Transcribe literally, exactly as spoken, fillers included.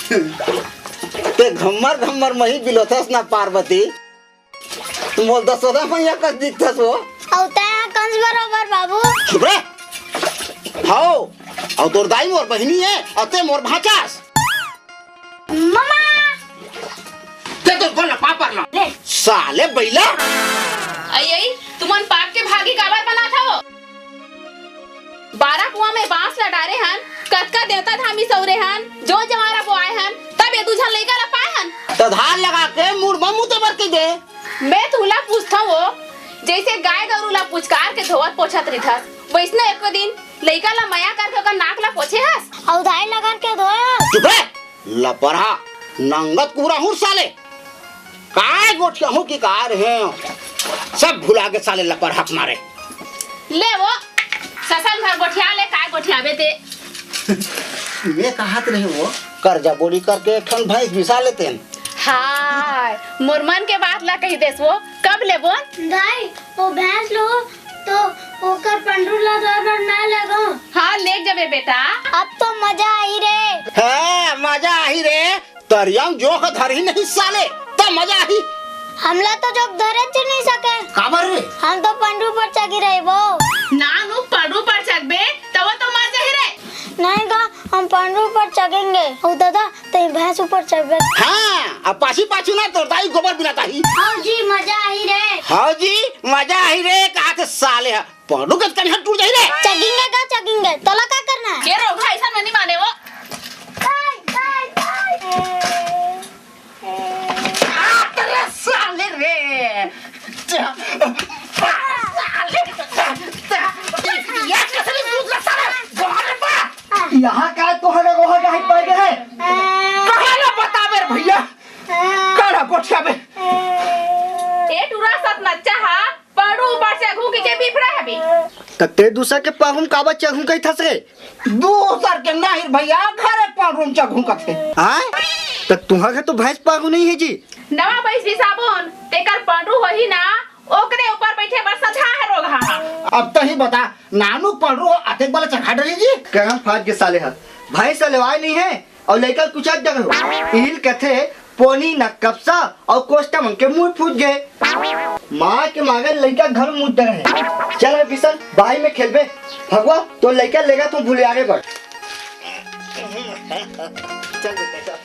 ते घम्मर घम्मर मही बिलोथस ना पार्वती, मोल दसोदा मैया कस दिखथस वो। अउ तैं ह कंस बरोबर बाबू। चुप रे। हव, अउ तोर दाई मोर बहिनी हे, अउ ते मोर भांचास। ममा। ते तो बोल ना, पापर ना। ले। साले बैला। अई, अई, तुमन पाप के भागी काबर बनात हव? बारह कुआं में बांस ल डारे हन, कतका देवता धामी सौरे हन, जो जवारा बोआए हन, तब ये दू झन लइका ल पाए हन। त धार लगा के मुड़ म मुते बर कहि दे। मैं तुला पूछथंव वो, जइसे गाय गरू ल पुचकार के धोवत पोछत रिथस, वइसने एको दिन लइका ल मया करके ओकर नाक ल पोछे हस? अउ धाई ल करके धोए हस? चुप रे, लपरहा, नंगत कुहरा हूँ साले। काय गोठिया हूँ कि काय रे हे? सब भुला गे साले लपरहा के मारे। ले वो, ससन भर गोठिया ले, काय गोठियाबे ते? मैं कहत रहे वो, कर्जा बोड़ी करके एक ठन भैंस बिसा लेतेन। हाय, मोर मन के बात ला कहि देस वो, कब लेबोन? दाई, वो भैंस लो तो ओकर पंडरू ला धर बर ना लेगो। हाँ, ले जबे बेटा। अब तो मजा आही रे। हाँ, मजा आही रे। तरिया म जोंक धरही नहीं साले, त मजा आही। हमला तो जोंक धरे च नहीं सके। काबर रे? हम तो पंडरू पर चघी रहे वो। नानू, पंडरू पर चघबे, त वो तो मर जाही रे। नहीं गा, हम पंडरू पर चघेंगे। ओ दादा, तैं भैंस ऊपर चढ़बे। हाँ, अब पाछी पाछू ना तोर दाई गोबर बिनात आही। हव जी, मजा आही रे। हव जी, मजा आही रे, कहाथे साले ह। पंडरू के कनिहा टूट जाही रे। चघेंगे गा, चघेंगे। तोला का करना हे? ये रोगहा अइसन में नहीं माने वो। आ, तेरे साले रे। साले। ये कैसे नहीं दूध ला साले? बाहर बा। यहाँ का तोहर गोहा कहीं पड़ गए है? कहाँ ना बताबे रे भैया? काला गोठिया में। ए टूरा सतनच्चा हा, पंडरू ऊपर चघूं कहिके बिफरा हबे। त तैं दूसर के पंडरू म काबर चघूं कहिथस रे? दूसर के नहीं भैया, घरे पंडरू म चघूं कथे। आय? त तुंहर घर तो भैंस पंडरू नहीं हे जी। नवा भैंस बिसाबोन, तेकर पंडरू होही ना, ओकरे ऊपर बइठे बर सधा हे रोगहा। अब तहीं बता, नानू पंडरू अतेक बला चघा डरही जी? करम फाट गे साले ह। भैंस लेवाय नहीं हे, अउ लइका कुचक डरे हो। इही ल कथे, पोनी न कपसा अउ कोष्टा मन के मुंह फूट गे। मार के मारे लइका घर मुंह डरे हे। चल रे बिसन, बाही में खेलबे। भगवा, तोर लइका लेगथंव भुलियारे बर। चल बेटा, चल।